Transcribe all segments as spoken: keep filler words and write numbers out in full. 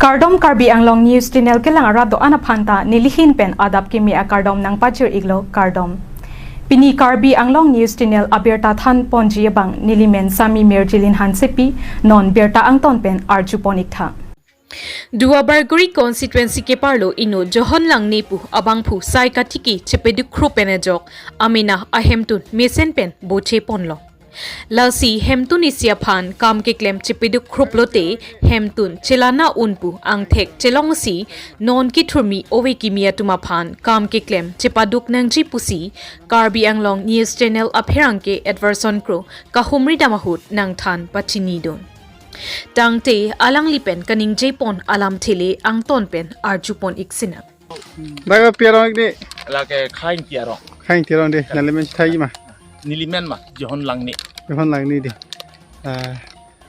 Kardom, Karbi Anglong News Channel kelang arat do-an aphan ta nelihin pen adap kimi akardom nangpachir-iklo, kardom. Pini Karbi Anglong News Channel abirta than ponji abang nelimen Sami Mirjilin Hansepi, non birta angton pen arju pon-iktha. Duar Bagori constituency keparlo inut Johon Langne pu abangphu sai katiki chepeduk khrup pen ajok amena ahemtun mesen pen boche ponlo. Lasi hemtun isi aphan kam keklem chepeduk khrup lote hemtun chelana un pu angthek chelongsi non kithurmi ove kimi atum aphan kam keklem chepaduk nangji pusi Karbi Anglong News Channel apherangke Edwardson Kro kahumri dam ahut nangthan pachinidun. Tangte alangli pen kaningje pon alamthe le angton pen arju pon-ik sinang. Dak kopi arong ik di? Lake Khaing Tiarong. Khaing Tiarong di, nangli men chithai ma? Neli men ma, Johon Langne. Johon Langne di. Ah,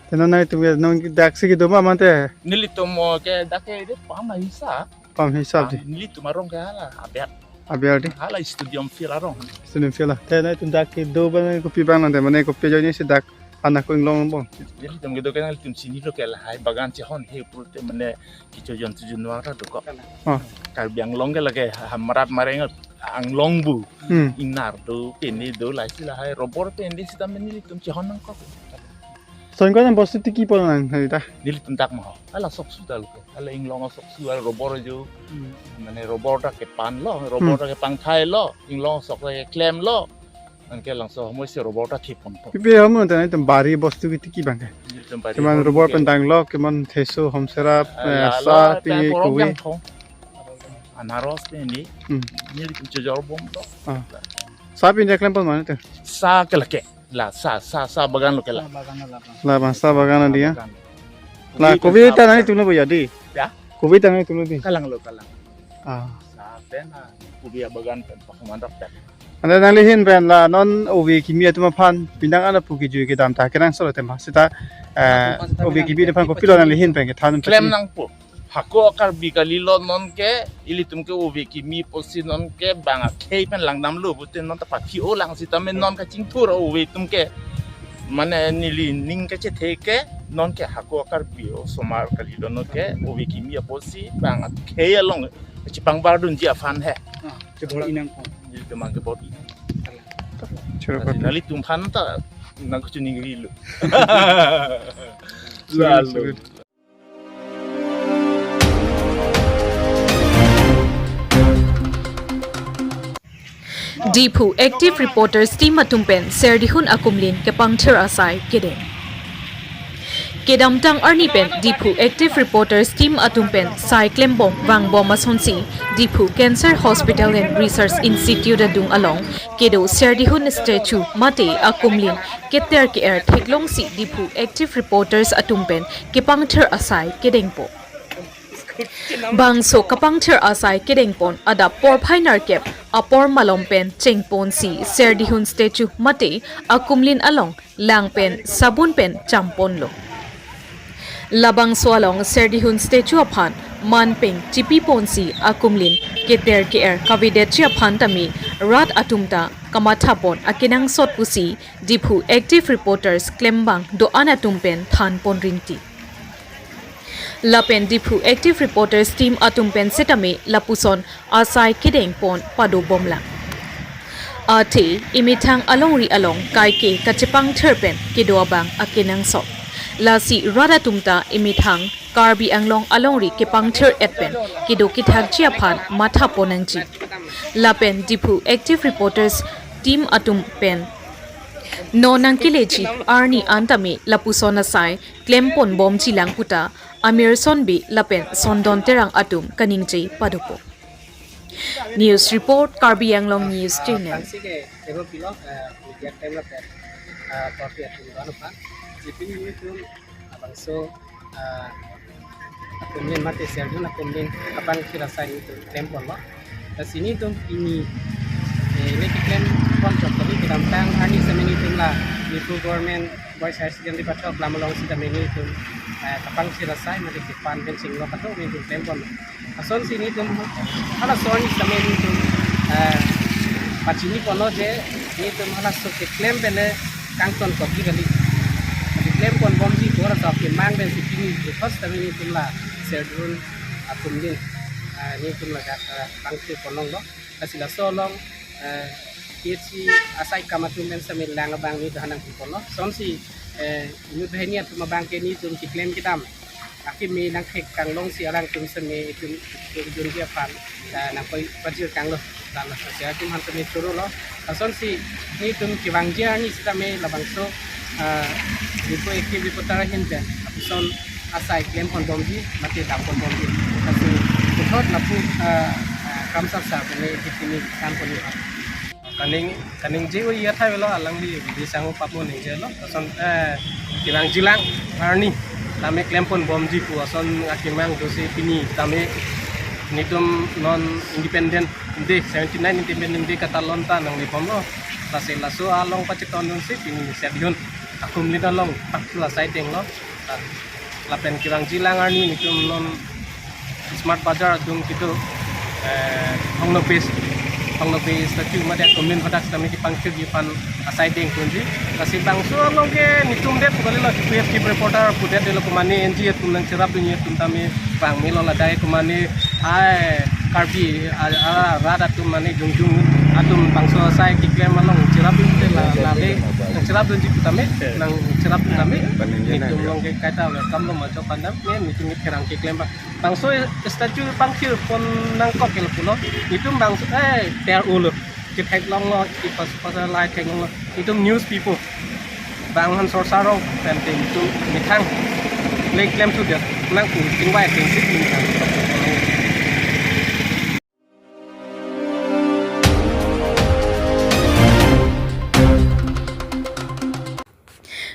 te non nangtum ke non daksi kedo ma mante? Nelitum ke dak ke de pam hisap. Pam hisap di. Ah, nelitum arong ke hala, aber. Aber di. Hala stadium field arong. Stadium field la. Te nangtum dak kedo ba nang kopi abang nang te mane kopi ajoine si dak anak ko inglong bom. Nelitum kedo ke nangtum chinilo ke lahai bagan chehon he pulote mane kecho jon tu junwar ta dokok. Oh. Karbi Anglong ke lake hamarat mareng Anglong bu. Hmm. Ingnar do, pene do, laisi lahai rubber pene sitame nelitum chehon nangkok. Son ko nang bostu tiki pon nang hari ta? Nelitum dak ma ho. Hala sok su ta lo ke. Hala inglong sok su, hala rubber jo. Hmm. Mane rubber ta kepanglo, rubber Hmm. ta kepangthailo, inglong sok ta keklemlo. Anke langso homoi si rubber ta thip ponpo. Pipi homoi ta nangtum bari bostu ke tiki abang ke? Nelitum bari Keman bom rubber ke. Pen tanglo, keman theso, homserap, Ah, eh, lalo, sa, pen pingi, porong kovi. Yang thong. Anaros pene. Hmm. Nelitum chojor bomlo. Ah. Sa pin keklem pon mane te? Sa ke lake. La sa, sa, sa bagan lo ke la. Labang sa bagan dia. Bagan. La kovi ta nangtum lo ya di? Ya? Kovi ta nangtum lo di? Kalang lo, kalang. Ah. Sa pen na kovi abagan pen pakamandak pen. Ante nanglihin pen la non ove kimi atum aphan pindang ana pu kejui kedam ta kenangsot tema sita, eh, ove kimi aphan kopilo nanglihin pen kethan? Klem nangpo. Hako Karbi kalilo non ke, ilitum ke ove kimi pusi non ke bang akhei pen langdamlo pute non ta pathi-o lang sitame non kachingthur ove atum ke. Mane neli ning kachethe ke non ke hako Karbi osomar kalilo non ke ove kimi pusi bang akhei along chepangbar dunji aphan he. Ah, chebor inang ko. Nelitum abang kebor inang. Choro. Nelitum aphan ta nangkachiningri lo. Lalu. Diphu Active Reporters Team atum pen Serdihun akumlin kepangthir asai kedeng. Kedamtang arni pen Diphu Active Reporters Team atum pen sai klembom vangbom asonsi Diphu Cancer Hospital and Research Institute adung along kedo Serdihun statue mate akumlin keter ke-er theklongsi Diphu Active Reporters atum pen kepangthir asai kedengpo. Bangso kepangthir asai kedengpon adap porphai nerkep apor malom pen chengponsi Serdihun statue mate akumlin along lang pen sabun pen champonlo. Labangso along Serdihun statue aphan manpeng chipiponsi akumlin keter ke-er kavedetji aphan tame rat atum ta kamathapon akenangsot pusi Diphu Active Reporters klembang do-an atum pen thanpon rinti. Lapen Diphu Active Reporters Team atum pen setame lapuson asai kedengpon padobomlang. Athe imethang alongri along kaike kachepangthir pen kedo abang akenangsot. Lasi rat atum ta imethang Karbi Anglong alongri kepangthir-et pen kedo kethakji aphan mathapon nangji. Lapen Diphu Active Reporters Team atum pen non nangkeleji arni an tame lapuson asai klemponbomjilang puta Amirson Bey lapen Sondon Terang atum kaningje padopo. News report, Karbi Anglong News Channel. Tangsi ke ero pilo, eh, media time lo ke, eh, kopi atum doan apa? Jadi ini tuh abang so, eh, akumlin mate Serdihun akumlin kepangthir asai nelitum klemponlo. Lasi nelitum pini, eh, neli keklempon chok tadi kedamtang arni sitame nelitum la, nelitum government Boys Higher Secondary pathok lam along sitame nelitum, eh, kepangthir asai mate kepan pen chinglo kato nelitum klempon. Asonsi nelitum halaso arni sitame nelitum, eh, pachiniponlo je nelitum halaso keklem pen le kangtonkokji kali. Keklem ponbomji bor asap kemang pensi pini jethos sitame nelitum la Dun atum din, ah, nelitum ladak, ah, pangthir ponlonglo. Lasi laso along, ah, P H C asai akam atum pen sitame lang abang nelitum hanang ponlo. Lasonsi, eh, inut banghini atum abang ke nelitum keklem kedam akimi nangthek kanglongsi alangtum sitame itum, itum dunji aphan, ah, nangpoi pajir kanglo. Lalo, si atum aphan sitame chorolo. Lasonsi nelitum kevangji arni sitame labangso, ah, Diphu Active Reporter ahin pen lapuson asai klem ponbomji mate dam ponbomji. Lasi puthot lapu, ah, ah, Kramsa sir pen neli hini kan ponji. Kaning, kaningje o iya thai lo alangli di sang pap mo ningjelo. Lason, eh, kevangji lang arni tame klem ponbomji pu ason akemang dosi pini tame nelitum non Independent Day, seventy-nine Independent Day katalon ta nanglebomlo. Lasi laso along pachetondunsi pini Sedihun akumlin along pakla sai denglo. Lapen kevangji lang arni nelitum non Smart Bazar adung kedo, eh, Hongnobe, Hongnobe statue mate akumlin hadak sitame kepangthirji aphan asai dengponji. Lasi bangso along ke nelitum det pu kalilo, Diphu Active Reporter pu det lo, komane N G O atum nangcherapdunji atum tame vang melo, ladak komane ai Karbi a, a, rat atum mane jongjong atum bangso asai keklem along cherapdun te la, lale nangcherapdunji pu tame, nangcherapdun tame nelitum along ke kaita welcome lo, majok pandam ne nelitum therang keklem abang. Bangso statue pangthir pon nangkok ke lapulo. Nelitum bangso, eh, ter ulo. Ketheklonglo, ipas pas lai theklonglo. Nelitum news people. Bang han sor sarong pen nelitum methang le klem sudet nang pu tingbai tingsit nelitum.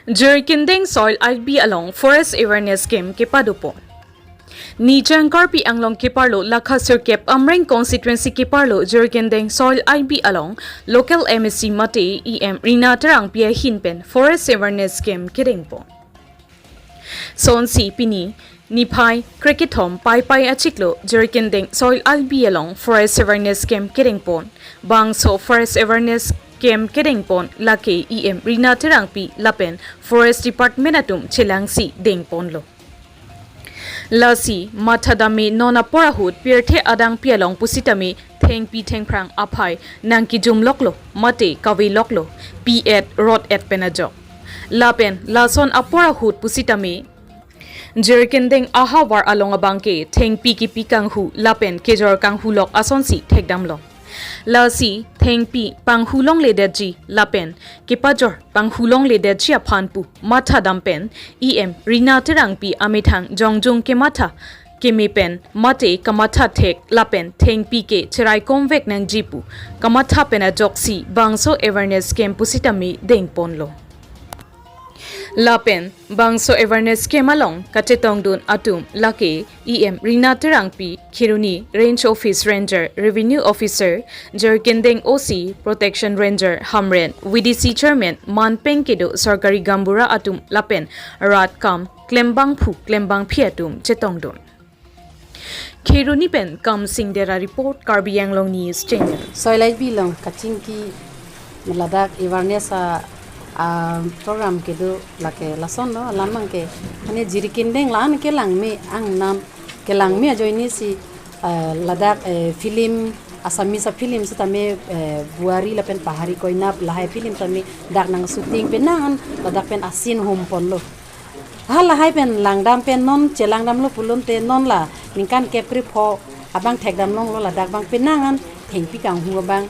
Jirikindeng Soil I B along Forest Awareness Camp kepadopon. Nijang Karbi Anglong keparlo Lakha Sirkep Amreng Constituency keparlo Jirikindeng Soil I B along local M A C mate E M Rina Terangpi ahin pen Forest Awareness Camp kedengpon. Sonsi pini niphai krekethom Paipai achiklo Jirikindeng Soil I B along Forest Awareness Camp kedengpon. Bangso Forest Awareness Camp kedengpon lake E M Rina Terangpi lapen Forest Department atum chelangsi dengponlo. Lasi mathadamji non apor ahut pirthe adangpi along pusitame thengpi thengphrang aphai nangkejumloklo mate kaveloklo, pi-et rot-et pen ajok. Lapen lason apor ahut pusitame Jirikindeng ahavar along abangke thengpi kepi kanghu lapen kejor kanghulok asonsi thekdamlo. Lasi thengpi panghulongledetji lapen kepajor panghulongledetji aphan pu mathadam pen E M Rina Terangpi amethang jongjong kematha keme pen mate kamatha thek lapen thengpi ke cheraikomvek nangji pu kamatha pen ajoksi bangso awareness camp pusitame dengponlo. Lapen bangso awareness camp along kachetongdun atum lake E M Rina Terangpi, Kheroni Range Office Ranger, Revenue Officer, Jirikindeng O C, Protection Ranger Hamren, V D C Chairman Manpeng kedo sorkari gambura atum lapen rat kam klembangphu klembangphi atum chetongdun. Kheroni pen Kamsing Dera report, Karbi Anglong News Channel. Soil I B along kachingki ladak awareness a, a program kedo lake lasonlo, alam abangke ane Jirikindeng la-an kelangme angnam kelangme ajoine si, eh, ladak, eh, film, Assamese a film sitame, eh, Buari lapen Pahari Koina lahai film tame dak nang shooting penang an ladak pen a scene hum ponlo. Ha lahai pen langdam pen non chelangdamlo pulote non la ningkan kep krepho abang thekdamlonglo ladak abang penang an thengpi kanghu abang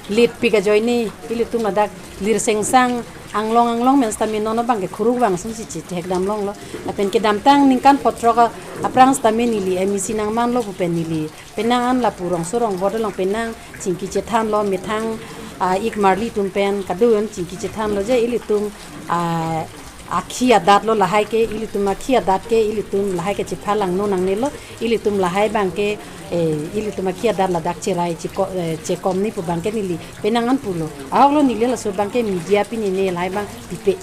letpik ajoine ilitum ladak Lirsengsang anglong anglong pen sitame non abangke khuruk vang asonsi chethekdamlonglo. Lapen kedamtang ningkan photrok a, aphrang sitame neli M A C nangmanlo pu pen neli penang an lapu rongso rongbor along penang chingki chethanlo, methang, ah, ik marli atum pen kadun chingki chethanlo je ilitum, ah, akhi adatlo lahai ke, ilitum akhi adat ke ilitum lahai ke chephalangno nangnelo, ilitum lahai abangke, eh, ilitum akhi adat ladak cherai cheko-, eh, chekomne pu abangke neli penang an pulo. Ahoklo neli laso abangke media pini ne lahai abang pipe.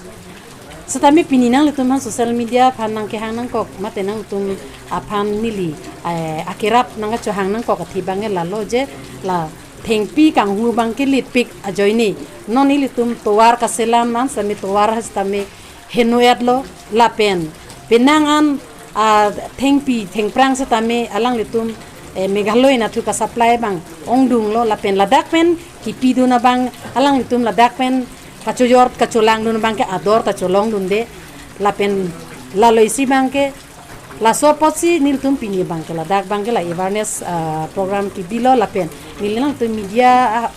Sitame pini nanglitum aphan social media aphan nangkehang nangkok mate nangtum aphan neli, eh, akerap nangkachohang nangkok athe abangke lalo je la thengpi kanghu abangke letpik ajoine non ilitum tovar kaselam an sitame tovar ha sitame heno-etlo lapen penang an A thengpi thengphrang setame alanglitum, eh, Meghalaya anatthu ka-supply abang ongdunglo lapen ladak pen kipidun abang alanglitum ladak pen kachojor kacholangdun abangke ador ta cholongdunde lapen lalo isi abangke laso apotsi nelitum pini abangke ladak abangke la awareness, ah, program kibilo lapen neli nangtum media, ah,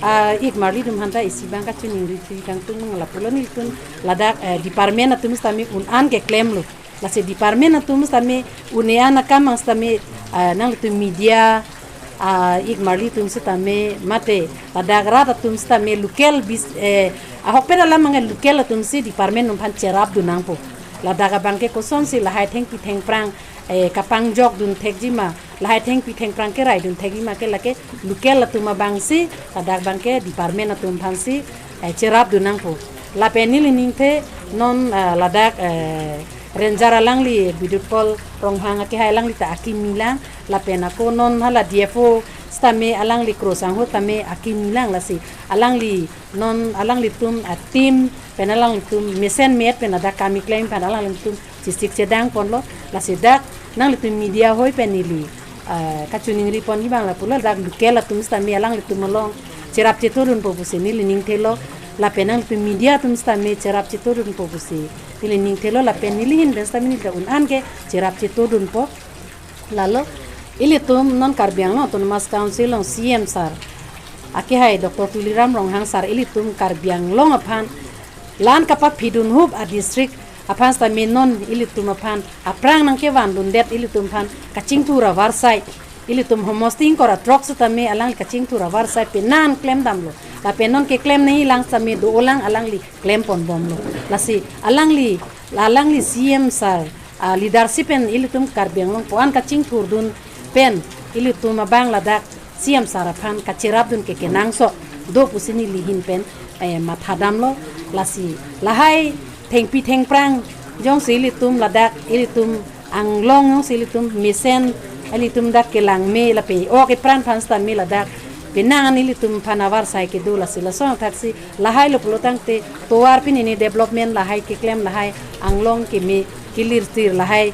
ah, ik marli atum aphanta isi abang kachiningri thu kangtung abang lapulo nelitum ladak, eh, department atum setame un-an keklemlo. Lasi department atum setame un-e an akam abang setame, ah, nanglitum media, ah, ik marli atum setame mate ladak rat atum setame local bis, eh, ahokpet alam abang local atumsi department atum aphan cherapdun nangpo. Ladak abangke kosonsi lahai thengpi thengphrang, eh, kapangjokdun thekji ma, lahai thengpi thengphrang keraidun thekji ma ke lake local atum abangsi ladak abangke department atum aphansi, eh, cherapdun nangpo. Lapen neli ningthe non, eh, ladak, eh, ranger alangli Bidyutpal Ronghang akehai alangli ta akimi lang lapen ako non hala D F O setame alangli Kro Sangho tame akimi lang lasi alangli non alanglitum a-team pen alanglitum mesen me-et pen ladak kam keklem aphan alanglitum chesik chedang ponlo lasi dak nanglitum media ahoi pen neli, ah, kachiningri ponji abang lapulo dak local atum setame alanglitum along cherap chetodunpo pusi neli ningthelo lapen nanglitum media atum setame cherap chetodunpo pusi neli ningthelo lapen neli ahin pen setame neli dak un-an ke cherap chetodunpo. Lalo ilitum non Karbi Anglong Autonomous Council along C M sir akehai Doctor Tuliram Ronghang sir ilitum Karbi Anglong aphan la-an kapaphidun hup a-district aphan setame non ilitum aphan aphrang nangkevandundet ilitum aphan kachingthur avarsai ilitum homosti ingkoi ra throk setame alangli kachingthur avarsai penang klemdamlo lapen non keklem nangji lang setame do-olang alangli klem ponbomlo. Lasi alangli, alangli C M sir, ah, leadership pen ilitum Karbi Anglong ko-an kachingthurdun pen ilitum abang ladak C M sir aphan kacherapdun ke kenangsot do pusi neli ahin pen, eh, mathadamlo. Lasi lahai thengpi thengphrang jongsi ilitum ladak ilitum Anglong jongsi ilitum mesen ilitum dak kelang me lapen ok epran aphan setame ladak penang an ilitum aphan avarsai kedo lasi lason athaksi lahailo pulo tangte tovar pini ni development lahai keklem lahai Anglong keme kelirtir lahai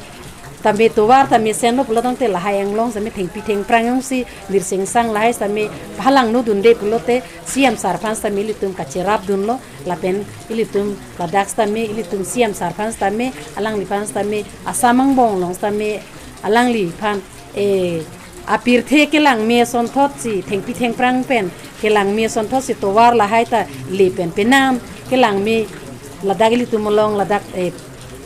tame tovar tame senlo pulo tangte lahai Anglong setame thengpi thengphrang jongsi lirsengsang lahai setame phalangnodunde pulote C M sir aphan setame ilitum kacherapdunlo lapen ilitum ladak setame ilitum C M sir aphan setame alangliphan setame Assam angbong along setame alangliphan, eh, apirthe kelang me asonthotsi thengpi thengphrang pen kelang me asonthotsi tovar lahai ta le pen penang kelang me ladak ilitum along ladak, eh,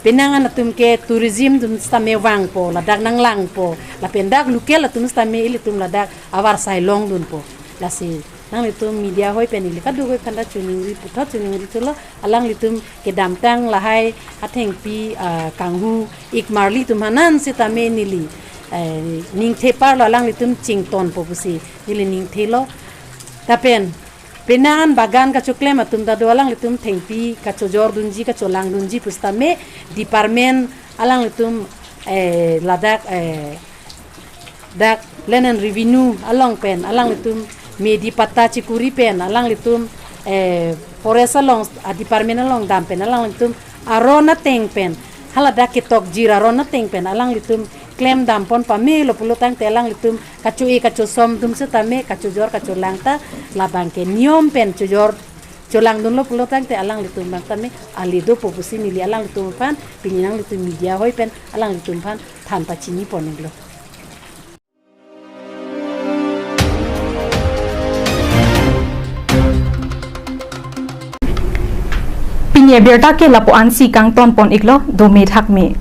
penang an atum ke tourism atum setame vangpo ladak nanglangpo lapen dak local atum setame ilitum ladak avarsai longdunpo. Lasi nanglitum media ahoi pen ili kadokave aphanta chiningri puthot chiningri thulo alanglitum kedamtang lahai athengpi, ah, kanghu ik marli atum aphan setame neli, eh, ningtheparlo alanglitum chingtonpo pusi neli ningthelo. Lapen penang an bagan kachoklem atum ta do alanglitum thengpi kachojordunji kacholangdunji pu setame department alanglitum, eh, ladak, eh, dak Land and Revenue along pen alanglitum medi patta chikuri pen alanglitum, eh, forest along a-department along dam pen alanglitum aron ateng pen haladak ketokjir aron ateng pen alanglitum klemdam pon pamelo pulo tangte alanglitum kacho-e kachosom atum setame kachojor kacholang ta labang ke niyom pen chojor cholangdunlo pulo tangte alanglitum abang tame ali dopo pusi neli alanglitum aphan pini nanglitum media ahoi pen alanglitum aphan than pachini pon-iklo. Pini abirta ke lapu-ansi kangton pon-iklo, dome thakme.